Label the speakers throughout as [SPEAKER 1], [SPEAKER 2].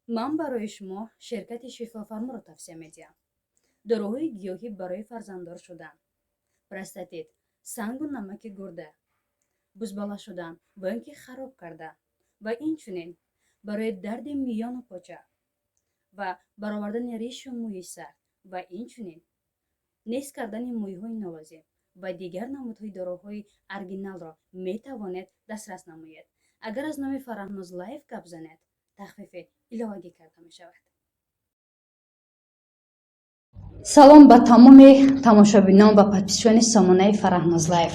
[SPEAKER 1] Ман барои шумо ширкати Шифофарморо тавсия медиҳам. Доруҳои гиёҳӣ барои фарзанддор шудан, простатит, сангу намаки гурда, бузбала шудан ва ин ки хароб кардан ва инчунин барои дарди миёну поча ва баровардани ришу мӯи сар ва инчунин нест кардани мӯйҳои нолозим ва дигар намудҳои доруҳои оригиналро метавонед дастрас намоед. Агар аз номи Фараҳноз Лайв гап занед, тахфифи иловагӣ карда мешавад. Салом ба тамоми тамошобинон ва подписчикони сомонаи Фараҳноз Лайв.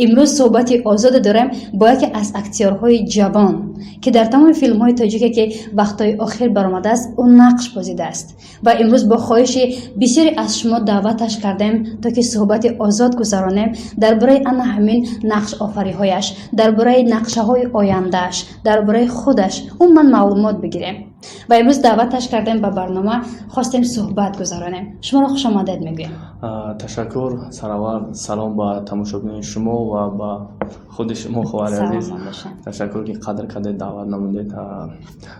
[SPEAKER 1] Имрӯз суҳбати озоде дорем бо яке аз актёрҳои ҷавон, ки дар тамоми филмҳои тоҷике, ки вақтҳои охир баромадааст, ӯ нақш бозидааст ва имрӯз бо хоҳиши бисёре аз шумо даъваташ кардем, то ки суҳбати озод гузаронем дар бораи ана ҳамин нақшофариҳояш, дар бораи нақшаҳои ояндааш, дар бораи худаш умуман маълумот бигирем. Ва имрӯз даъваташ кардем ба барнома, хостем суҳбат гузаронем. Шуморо хушомадед мегӯем.
[SPEAKER 2] Ташаккур. Сараввал салом ба тамошобинони шумо ва ба худи шумо, хоҳари азиз. Ташаккур, ки қадр кардед, даъват намудед.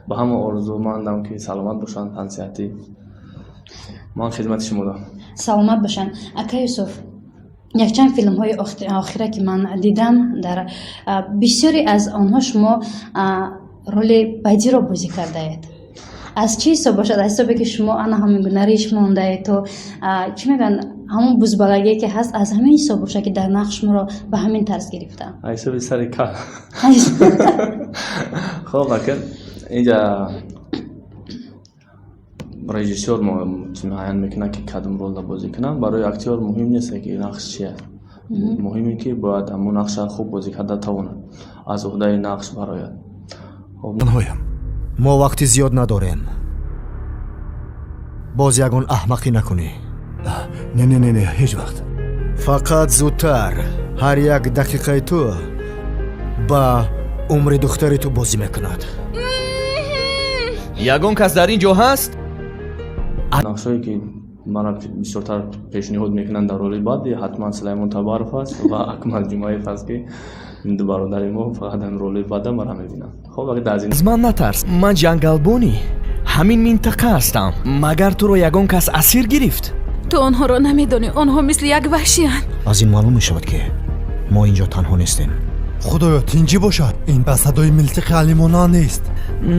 [SPEAKER 2] Ба ҳама орзумандам, ки саломат бошанд, тансиҳатӣ. Ман хидмати шумо дорам.
[SPEAKER 1] Саломат бошанд. Ака Юсуф, якчанд филмҳои охира, ки ман дидам, дар бисёре аз онҳо шумо роли бадиро бозӣ кардаед. Аз чӣ ҳисоб бошад? Аз ҳисобе, ки шумо ана ҳамин гуна риш мондаед, чӣ мегӯянд, ҳамон бузбалагие, ки ҳаст, аз ҳамин ҳисоб бошад, ки дар нақш шуморо ба ҳамин тарз гирифтанд?
[SPEAKER 2] Аз ҳисоби сари кал. Хоб, ака, инҷа режиссёр муайян мекунад, ки кадом ролро бозӣ кунам. Барои актёр муҳим нест, ки нақш чи аст, муҳиме, ки бояд ҳамон нақшро хуб бозӣ карда тавонад, аз уҳдаи нақш барояд.
[SPEAKER 3] Ҳоям, мо вақти зиёд надорем. Боз ягон аҳмақӣ накунӣ.
[SPEAKER 4] Не, не, не, не, ҳеҷ вақт.
[SPEAKER 3] Фақат зудтар. Ҳар як дақиқаи ту ба умри духтари ту бозӣ мекунад.
[SPEAKER 5] Ягон кас дар ин ҷо ҳаст?
[SPEAKER 2] Нақшҳое, ки мара бисёртар пешниҳод мекунанд дар роли бад, ҳатман Сулаймон Табаров аст ва Акмал Ҷумаев аст, ки ин ду бародари мо фақат ҳамин роли бада мара мебинанд. Хоб,
[SPEAKER 5] аз ман натарс, ман ҷангалбони ҳамин минтақа ҳастам. Магар туро ягон кас асир гирифт?
[SPEAKER 6] Ту онҳоро намедонӣ, онҳо мисли як ваҳшиянд.
[SPEAKER 3] Аз ин маълум мешавад, ки мо ин ҷо танҳо нестем.
[SPEAKER 4] Худоё, тинҷӣ бошад. Ин ба садои милтиқи алимона нест.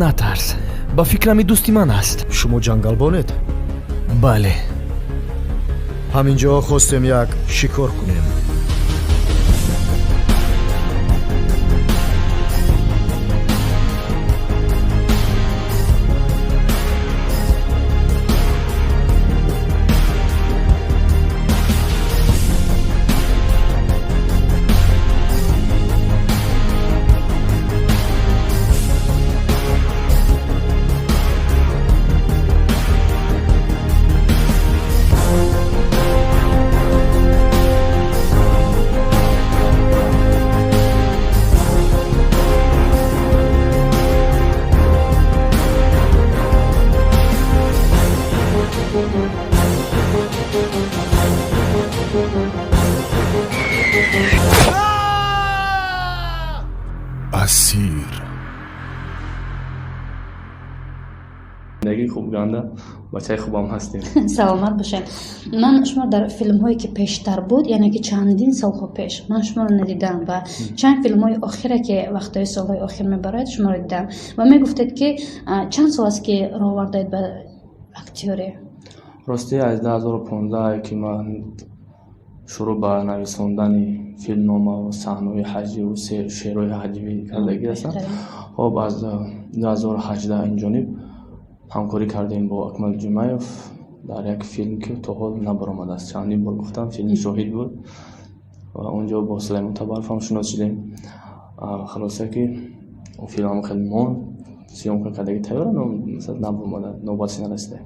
[SPEAKER 5] Натарс, ба фикрам, и дӯсти ман аст.
[SPEAKER 3] Шумо ҷангалбонед?
[SPEAKER 5] Бале.
[SPEAKER 3] Ҳамин ҷо хостем як шикор кунем.
[SPEAKER 4] Асир.
[SPEAKER 2] Зиндагӣ хуб ганда, бачаи хубам ҳастем.
[SPEAKER 1] Саломат бошед. Ман шумо дар филмҳое, ки пештар буд, яъне ки чандин солҳо пеш, ман шуморо надидам ва чанд филмҳои охире, ки вақтҳои солҳои охир мебарояд, шуморо дидам. Ва мегуфтед, ки чанд сол аст, ки роҳ овардаед ба актёре?
[SPEAKER 2] Ростӣ, аз 2015, ки ман шурӯъ ба нависондани филмномаву саҳнаҳои ҳаҷвиву шеърҳои ҳаҷвӣ кардагӣ ҳастам. Хоб, аз 2018 инҷониб ҳамкорӣ кардем бо Акмал Ҷумаев дар як филм, ки то ҳол набаромадааст. Чандин бор гуфтам, филми Шоҳид буд ва он ҷо бо Сулаймон Табаров ҳам шинос шудем. Хулоса, ки он филмам хеле монд, съёмка кардаги тайёра, набаромада, навбатш нарасида.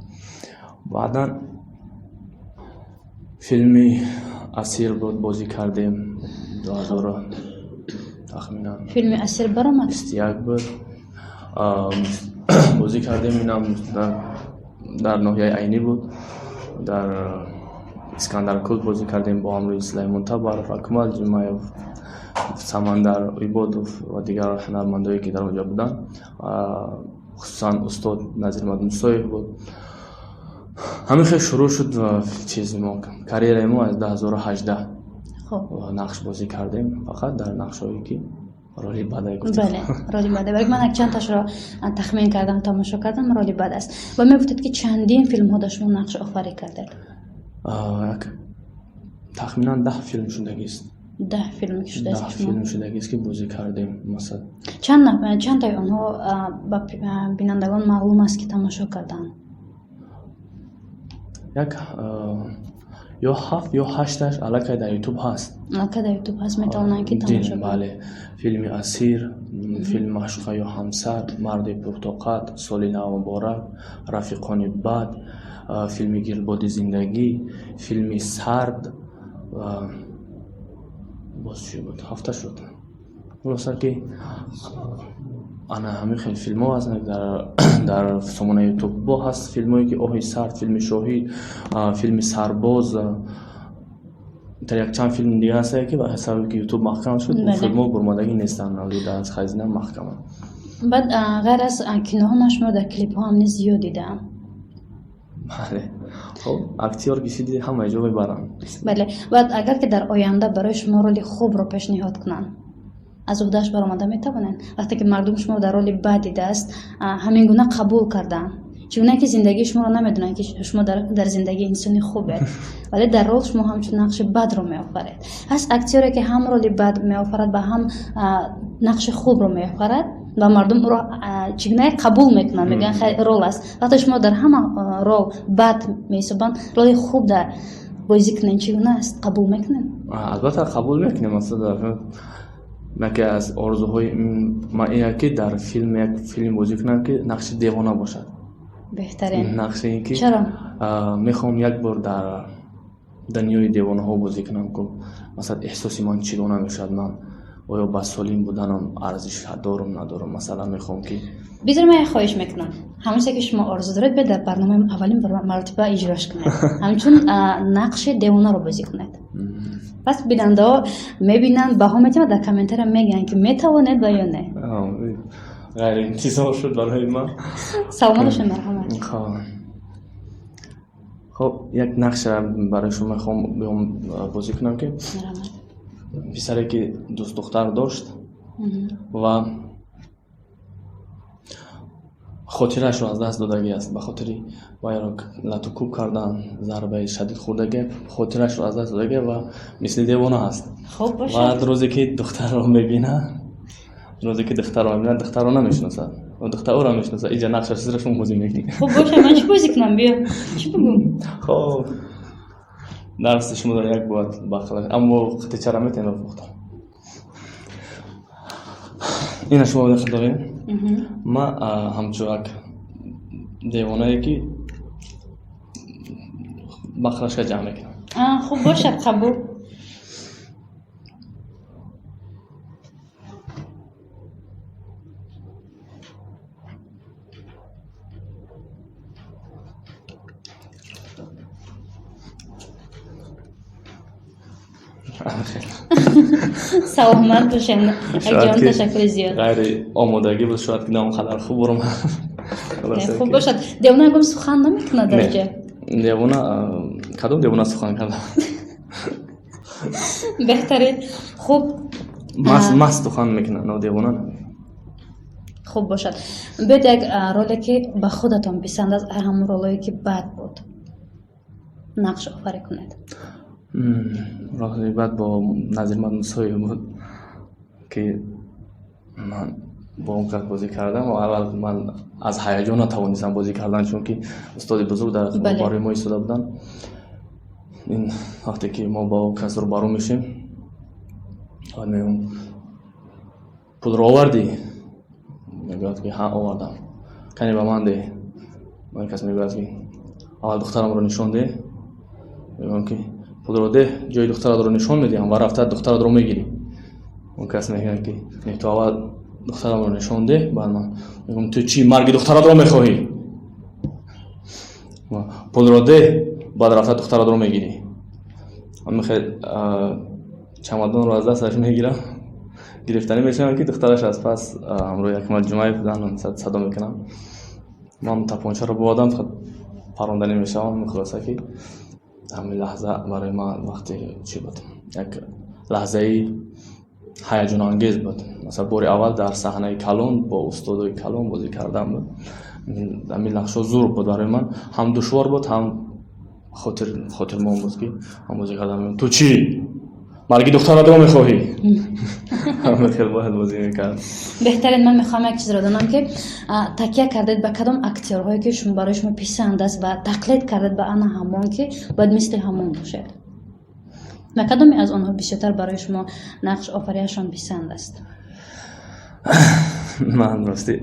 [SPEAKER 2] Баъдан филми Асир буд, бозӣ кардем дуҳазору тахминан
[SPEAKER 1] Филми Асир баромад?
[SPEAKER 2] 21 буд, бозӣ кардем. Инам дар ноҳияи Айнӣ буд, дар Искандаркул бозӣ кардем бо ҳамроҳи Сулаймон Табаров, Акмал Ҷумаев, Самандар Ибодов ва дигар ҳунармандое, ки дар он ҷо буданд. Хусусан устод Назирмад Мусоев буд. Ҳамин хел шурӯъ шуд чизи мо, карьераи мо аз 2018 нақш бозӣ кардем, фақат дар нақшҳое ки роли бадай гуфтем.
[SPEAKER 1] Бале, роли бадай. Бале, ман якчандташро тахмин кардам, тамошо кардам, роли бад аст. Ва мегуфтед, ки чандин филмҳо дар шумо нақш офарӣ кардед.
[SPEAKER 2] Тахминан 10 филм шудагист.
[SPEAKER 1] 10 филм ки шудааст.
[SPEAKER 2] 10 филм шудагист, ки бозӣ кардем, масалан.
[SPEAKER 1] Чандтаи онҳо ба бинандагон маълум аст, ки тамошо карданд?
[SPEAKER 2] Як ё ҳафт ё ҳашташ аллакай дар Ютуб ҳаст.
[SPEAKER 1] Аллакай дар Ютуб ҳаст, метавонанд ки тамошо кунанд.
[SPEAKER 2] Бале, филми Асир, филми Маъшуқа ё ҳамсар, Марди пуртоқат, Соли нав муборак, Рафиқони бад, филми Гирдбоди зиндагӣ, филми Сард, боз чӣ буд, ҳафта шуд. Хулоса ки ана ҳамин хел филмҳо ҳастанд дар сомонаи Ютуб. Бо ҳаст филмҳое ки Оҳи сард, филми Шоҳид, филми Сарбоз, дар якчанд филм дига ҳастае, ки ба сабаби ки Ютуб маҳкам шуд, филмҳо бурмадагӣ нестанд, дар хазина маҳкаманд.
[SPEAKER 1] Баъд ғайр аз киноҳо ман шуморо дар клипҳо ҳам низ зиёд дидаам.
[SPEAKER 2] Бале, хоб, актёр ки шуди, ҳама ҷо мебаранд.
[SPEAKER 1] Бале, баъд агар ки дар оянда барои шумо роли хубро пешниҳод кунанд, аз уҳдааш баромада метавонед? Вақте ки мардум шуморо дар роли бад дидааст, ҳамин гуна қабул карданд, чӣ гуна ки зиндагии шуморо намедонанд, ки шумо дар зиндагии инсони хубед, вале дар рол шумо ҳамчун нақши бадро меофаред. Ҳаст актёре, ки ҳам роли бад меофарад ва ҳам нақши хубро меофарад ва мардум ӯро чӣ гуна қабул мекунанд, мегӯянд, хай, рол аст. Вақте шумо дар ҳама рол бад меҳисобанд, роли хуб дар бозӣ кунед, чӣ гуна аст, қабул мекунед?
[SPEAKER 2] Албатта, қабул мекунем. Масалан, яке аз орзуҳои ман ин ки дар филм, як филм бозӣ кунам, ки нақши девона бошад.
[SPEAKER 1] Беҳтарин.
[SPEAKER 2] Нақши ин ки
[SPEAKER 1] Чаро?
[SPEAKER 2] Мехоҳам як бор дар дунёи девонаҳо бозӣ кунам, ку масалан эҳсоси ман чӣ гуна мешавад, ман оё ба солим буданам арзиш дорум, надорум, масалан, мехоҳам ки
[SPEAKER 1] Бизор, ман як хоҳиш мекунам. Ҳамон чизе ки шумо орзу доред, биёед дар барномаи аввалин маротиба иҷрош кунед, ҳамчун нақши девонаро бозӣ кунед. Пас бинандаҳо мебинанд, баҳо метиҳанд, дар комментария мегӯянд, ки метавонед ва ё не.
[SPEAKER 2] Ғайриинтизор шуд барои ман.
[SPEAKER 1] Саломат бошед, марҳамат.
[SPEAKER 2] Хоб, як нақша барои шумо мехоҳам биём бозӣ кунам, ки писаре ки дӯстдухтар дошт ва хотираашро аз даст додагӣ аст, ба хотири вайро латукӯб кардан, зарбаи шадид хӯрдагӣ, хотираашро аз даст додагӣ ва мисли девона аст.
[SPEAKER 1] Хуб бошад.
[SPEAKER 2] Баъд рӯзе ки духтарро мебинад, рӯзе ки духтарро мебинад, духтарро намешиносад, духтар ӯро мешиносад. Иҷа нақша чизро шумо бозӣ мекунед.
[SPEAKER 1] Хуб бошад, ман чӣ бозӣ кунам? Биё, чӣ бигӯм?
[SPEAKER 2] Хоб, дарси шумо дар як бояд бахла, аммо қатичара метавонед пухта. Ина шумо дорем. Ман ҳамчун як девонае, ки бахлашка ҷамъ мекунам.
[SPEAKER 1] Хуб бошад, қабул. Саломат бошед, якҷон, ташаккури зиёд.
[SPEAKER 2] Ғайри омодагӣ буд, шояд ки на он қадар хуб бурмад.
[SPEAKER 1] Хуб бошад. Девона ягон сухан намекунад дар ҷа?
[SPEAKER 2] Девона, кадом девона сухан карда?
[SPEAKER 1] Беҳтарин, хуб.
[SPEAKER 2] Маст сухан мекунад, но девона.
[SPEAKER 1] Хуб бошад, биёед як роле, ки ба худатон писанд аст, ҳамон ролое ки бад буд, нақш офарӣ кунед.
[SPEAKER 2] Роли бад бо Назирмад Мусоев буд, ки ман бо он кас бозӣ кардам ва аввал ман аз ҳаяҷон натавонистам бозӣ кардан, чунки устоди бузург дар барои мо истода буданд. Ин вақте ки мо бо он кас рӯбарӯ мешем, баъд мегӯям: «Пулро овардӣ?» Мегӯяд, ки ҳа, овардам, кане ба ман деҳ. Он кас мегӯяд, ки аввал духтарамро нишон деҳ. Мегӯям, ки пулро деҳ, ҷои духтаратро нишон медиҳам ва рафта духтаратро мегирӣ. Он кас мегӯяд, ки не, ту аввал духтарамро нишон деҳ, баъд ман мегӯям: «Ту чӣ, марги духтаратро мехоҳӣ? Пулро деҳ, баъд рафта духтаратро мегирӣ». Мехел чамадонро аз дасташ мегирам, Гирифтанӣ мешавам, ки духтараш аз пас ҳамроҳи Акмал Ҷумаев будан, садо мекунам. Ман тапончаро бовадам, паронданӣ мешавам. Хулоса, ки ҳамин лаҳза барои ман вақте чӣ буд, як лаҳзаи ҳаяҷонангез буд. Масалан, бори аввал дар саҳнаи калон бо устодои калон бозӣ кардан буд. Ҳамин нақшҳо зур буд барои ман, ҳам душвор буд, ҳам хотирмон буд, ки ман бозӣ кардам. Ту чӣ, марги духтаратро мехоҳӣ? Ҳама хел бояд бозӣ мекард.
[SPEAKER 1] Беҳтарин. Ман мехоҳам як чизро донам, ки такя кардед ба кадом актёрҳое, ки шумо барои шумо писанд аст, ва тақлид кардед ба ана ҳамон, ки бояд мисли ҳамон бошед, ва кадоме аз онҳо бисёртар барои шумо нақш офарияшон писанд аст?
[SPEAKER 2] Ман ростӣ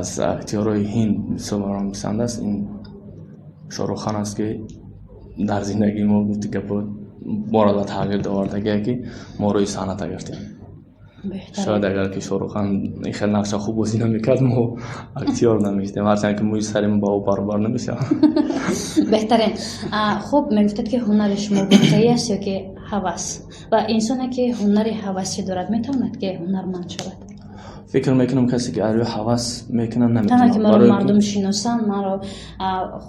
[SPEAKER 2] аз актёрҳои ҳинд бисёр баром писанд аст. Ин Шоҳрух Хан аст, ки дар зиндагии мо, гуфти гапо, моро ба тағйир овардагие, ки мо рӯи санъата гирифтем. Шояд агар ки Шоҳрух Хан ин хел нақша хуб бозӣ намекард, мо актёр намешудем, ҳарчанд ки мӯи сари мо ба ӯ баробар намешавад.
[SPEAKER 1] Беҳтарин. Хуб, мегуфтед, ки ҳунари шумо воқеӣ аст ё ки ҳавас? Ва инсоне, ки ҳунари ҳавасӣ дорад, метавонад, ки ҳунарманд шавад?
[SPEAKER 2] Фикр мекунам, касе ки аз рӯи ҳавас мекунад,
[SPEAKER 1] Танҳо ки
[SPEAKER 2] наметавонад.
[SPEAKER 1] маро
[SPEAKER 2] Барои
[SPEAKER 1] мардум шиносанд, маро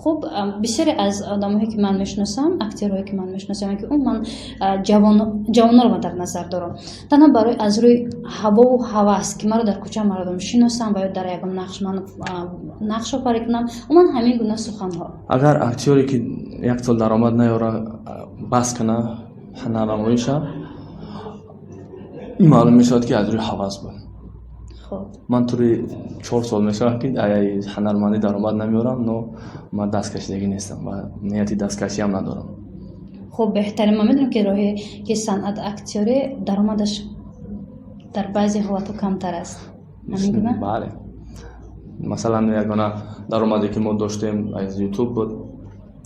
[SPEAKER 1] хуб, бисёре аз одамое, ки ман мешиносам, актёрҳое, ки ман мешиносам, ки умуман ҷавононро ман дар назар дорам, танҳо барои аз рӯи ҳавову ҳавас, ки маро дар кӯча мардум шиносанд ва ё дар ягон нақш ман нақш офарӣ кунам, умуман ҳамин гуна суханҳо.
[SPEAKER 2] Агар актёре, ки як сол даромад наёра, бас кана ҳунарнамоиша, ин маълум мешавад, ки аз рӯи ҳавас буд. Ман тӯли 4 сол мешавад, ки ҳунармандӣ даромад намеорам, но ман дасткашидагӣ нестам ва нияти дасткашиам надорам.
[SPEAKER 1] Хуб, беҳтарин. Ман медонам, ки роҳе ки санъат актёрӣ даромадаш дар баъзе ҳолатҳо камтар аст, ҳамин гуна?
[SPEAKER 2] Бале, масалан, ягона даромаде, ки мо доштем, аз Ютуб буд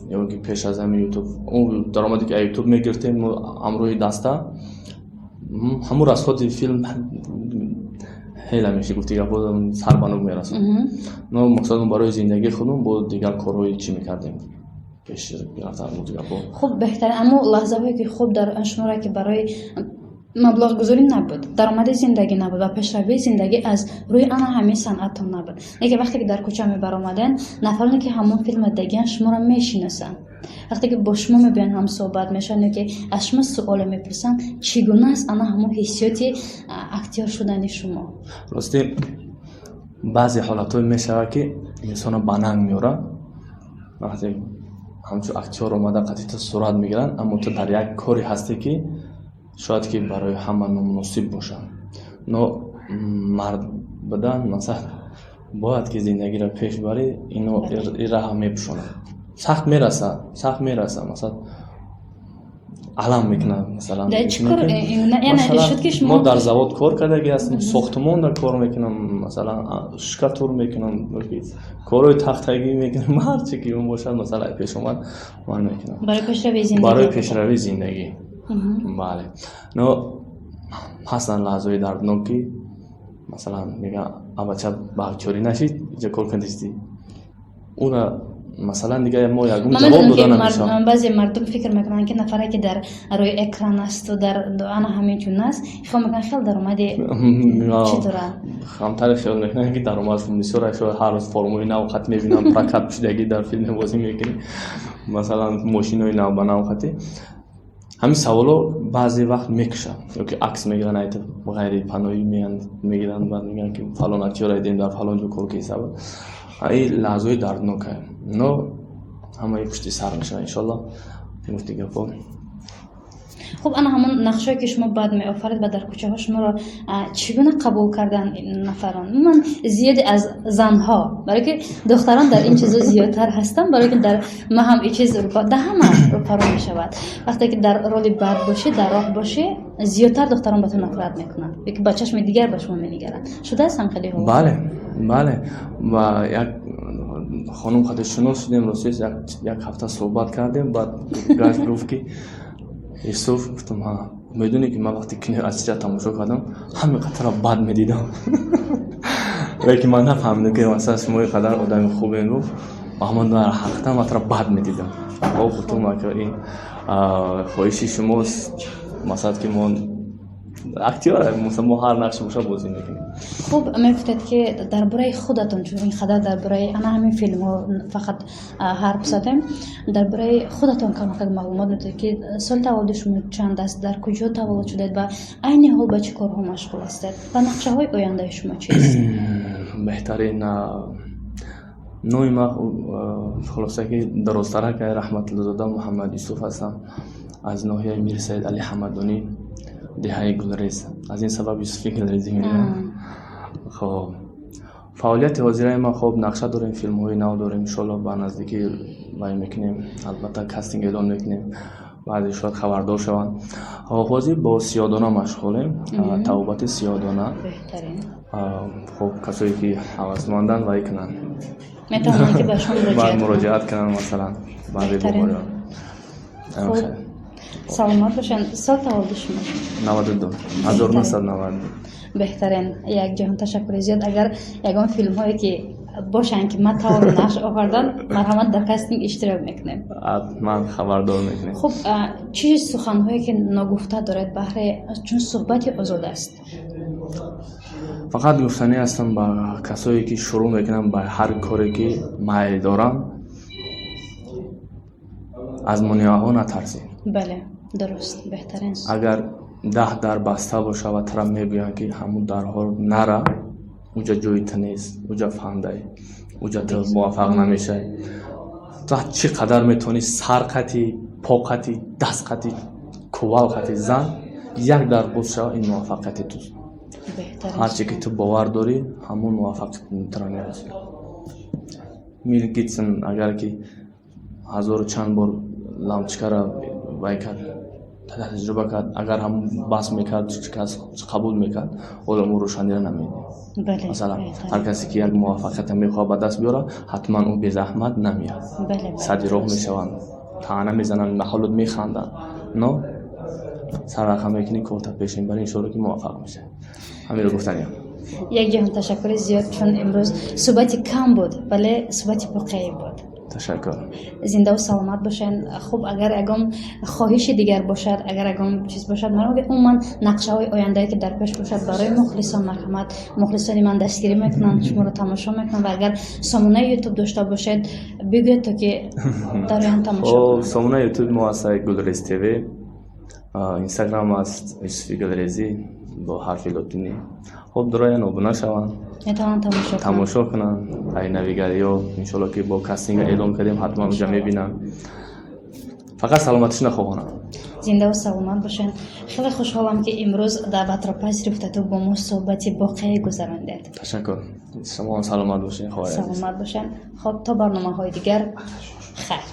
[SPEAKER 2] ё ки пеш аз ҳамин Ютуб, он даромаде, ки аз Ютуб мегирифтем, мо ҳамроҳи даста ҳамун расходи филм ҳела меши, гуфти гапо, сар ба нук мерасонд. Но мақсад, мо барои зиндагии худмон бо дигар корҳои чӣ мекардем, пеш рафтан, гуфти гапо.
[SPEAKER 1] Хуб, беҳтарин. Аммо лаҳзаҳое, ки хуб дар шуморо, ки барои маблағгузорӣ набуд, даромади зиндагӣ набуд ва пешравии зиндагӣ аз рӯи ана ҳамин санъатон набуд, лекин вақте ки дар кӯча мебаромаден, нафароне, ки ҳамон филмро дидагиянд, шуморо мешиносанд, вақте ки бо шумо мебиёянд, ҳам суҳбат мешаванд ё ки аз шумо суоле мепурсанд, чӣ гуна аст ана ҳамон ҳиссиёти актёр шудани шумо?
[SPEAKER 2] Ростӣ, баъзе ҳолатҳое мешавад, ки инсонро ба нанг меорад, вақте ҳамчун актёр омада қатъи ту сурат мегиранд, аммо ту дар як коре ҳастӣ, ки шояд ки барои ҳама номуносиб бошад. Но мард будан, масалан, бояд ки зиндагиро пеш барӣ, ино ин раҳа мепӯшонад. Сахт мерасад, сахт мерасад, масалан, алам мекунад, масалан.
[SPEAKER 1] Дар чӣ кор, яъне шуд, ки шумо
[SPEAKER 2] Мо дар завод кор кардагӣ ҳастем, сохтмонда кор мекунам, масалан, штукатур мекунам, корҳои тахтагӣ мекунам, ҳарчи ки бошад, масалан, пеш омад, ман мекунам.
[SPEAKER 1] Барои пешравии зиндагӣ.
[SPEAKER 2] Барои пешравии зиндагӣ, бале. Но ҳастанд лаҳзаҳои дарднок, ки масалан мегӯянд: «Абача, ба актёрӣ нашид, иҷа кор кардисти». Ура, масалан, дига мо ягон
[SPEAKER 1] Ман
[SPEAKER 2] ҷавоб
[SPEAKER 1] медонам,
[SPEAKER 2] дода
[SPEAKER 1] ки
[SPEAKER 2] намешавам.
[SPEAKER 1] Баъзе мардум фикр мекунанд, ки нафаре, ки дар рӯи экран асту дар ана ҳамин чун аст, хиёл мекунанд, хел даромади чӣ доранд.
[SPEAKER 2] Камтаре хиёл мекунанд, ки даромадшон бисёр аст. Шояд ҳар рӯз формаи нав қат мебинам, прокат шудагӣ, дар филме бозӣ мекунӣ, масалан, мошинои нав ба нав қатӣ. Ҳамин саволо баъзе вақт мекушад, ё ки акс мегиранд, айта ғайри паноҳӣ мегиранд, баъд мегӯянд, ки фалон актёра дидем, дар фалон ҷо кор киса буд. Ин лаҳзаҳои дарднока, но ҳамаи пушти сар мешавад, иншолло, гуфти гапо.
[SPEAKER 1] Хуб, ана ҳамон нақшҳое, ки шумо баъд меофаред ва дар кӯчаҳо шуморо чӣ гуна қабул кардан нафарон, умуман зиёде аз занҳо, барое ки духтарон дар ин чизо зиёдтар ҳастанд, барое ки дар ма ҳам ин чиз да ҳама рӯпарӯ мешавад, вақте ки дар роли бад бошӣ, дар роҳ бошӣ, зиёдтар духтарон ба ту нафрат мекунанд ё ки ба чашми дигар ба шумо менигаранд. Шудааст ҳам хеле ҳолат?
[SPEAKER 2] Бале, ва як хонум қади шинос шудем, ростӣ, як ҳафта суҳбат кардем, баъд гашт, гуфт, ки: «Юсуф?» Гуфтам: «Ҳа». «Медонӣ, ки ман вақте кинои Азиза тамошо кардам, ҳамин қатара бад медидам, лекин ман нафаҳмидам, ки масалан шумо ин қадар одами хубен», гуфт. Ва ман дар ҳақиқатан матара бад медидам. Гуфтум: «Ин хоҳиши шумост, масалан, ки мо Актёр, мо ҳар нақш боша, бозӣ мекунем.
[SPEAKER 1] Хуб, мегуфтед, ки дар бораи худатон, чун ин қадар дар бораи ана ҳамин филмҳо фақат ҳарф задем, дар бораи худатон камакак маълумот медодед, ки соли таваллуди шумо чанд аст, дар куҷо таваллуд шудед ва айни ҳол ба чӣ корҳо машғул ҳастед ва нақшаҳои ояндаи шумо чист?
[SPEAKER 2] Беҳтарин. Номи ман, хулоса, ки дарозтарак, Раҳматуллозода Муҳаммад Юсуф ҳастам, аз ноҳияи Мирсаид Али Ҳамадонӣ, деҳаи Гулрез. Аз ин сабаб Юсуфи Гулрезӣ мегӯям. Хоб, фаъолияти ҳозираи ман, хоб, нақша дорем, филмҳои нав дорем, иншоалло, ба наздикӣ вай мекунем, албатта, кастинг эълон мекунем, баъзе шояд хабардор шаванд. Ҳозир бо Сиёдона машғулем, табобати Сиёдона. Хоб, касое ки ҳавасманданд, вай кунанд.
[SPEAKER 1] Метавонанд, ки ба шумо
[SPEAKER 2] муроҷиат муроҷиат кунанд, масалан, баъзе бемориҳо.
[SPEAKER 1] Саломат бошанд. Сол таваллуди шумо?
[SPEAKER 2] 92, 1992.
[SPEAKER 1] Беҳтарин. Як ҷаҳон ташаккури зиёд. Агар ягон филмҳое ки бошанд, ки ман тавонам нақш овардан, марҳамат, дар кастинг иштирок мекунем.
[SPEAKER 2] Ман хабардор мекунем.
[SPEAKER 1] Хуб, чӣ суханҳое ки ногуфта доред, баҳре чун суҳбати озод аст?
[SPEAKER 2] Фақат гуфтанӣ ҳастам ба касое ки шурӯъ мекунанд ба ҳар коре ки майл доранд, аз монеаҳо натарсед.
[SPEAKER 1] Бале, дуруст, беҳтарин.
[SPEAKER 2] Агар 10 дар баста боша ва тара мегӯянд, ки ҳамун дарҳо нара, уҷа ҷои ту нест, уҷа фандай, уҷа ту муваффақ намешавӣ, ту чӣ қадар метавонӣ сар қати, по қати, даст қати, кувал қати зан, як дар боз шава, ин муваффақияти туст. Ҳарче ки ту бовар дорӣ, ҳамун муваффақият туро мерасонад. Мел Гибсон агар ки ҳазору чанд бор лампочкара вай кард, таҷриба кард, агар ҳамун бас мекард, кас қабул мекард, ҳоло мо рӯшаниро намедиҳем. Масалан, ҳар касе ки як муваффақията мехоҳад ба даст биёрад, ҳатман ӯ безаҳмат намеяд. Сади роҳ мешаванд, таъна мезананд, ба ҳолат механданд, но саррақа мекунӣ, корта пеш мебарӣ, иншоалло, ки муваффақ мешавӣ. Ҳаминро гуфтаниям.
[SPEAKER 1] Як ҷаҳон ташаккури зиёд, чун имрӯз суҳбати кам буд, вале суҳбати воқеӣ буд.
[SPEAKER 2] Ташаккур.
[SPEAKER 1] Зиндаву саломат бошед. Хуб, агар ягон хоҳиши дигар бошад, агар ягон чиз бошад, марҳамат, умуман нақшаҳои ояндае ки дар пеш бошад барои мухлисон, марҳамат. Мухлисони ман дастгирӣ мекунанд, шуморо тамошо мекунанд ва агар сомонаи Ютуб дошта бошед, бигӯед, то ки дар оям тамошо.
[SPEAKER 2] Сомонаи Ютуб мо аст Гулрез ТВ, Инстаграм аст Юсуфи Гулрезӣ бо ҳарфи лотинӣ. Хуб, дуроян, обуна шаванд.
[SPEAKER 1] Метавонанд тамошо кунанд.
[SPEAKER 2] Тамошо кунанд. Ай навигариё, иншоалло, ки бо кастинга эълон кардем, ҳатман уҷа мебинанд. Фақат саломатишона хоҳонам.
[SPEAKER 1] Зиндаву саломат бошед. Хеле хушҳолам, ки имрӯз даъватро пазируфтаду бо мо суҳбати воқеӣ гузарондед.
[SPEAKER 2] Ташаккур, шумо саломат бошед, хоҳари азиз.
[SPEAKER 1] Саломат бошед. Хоб, то барномаҳои дигар, хайр.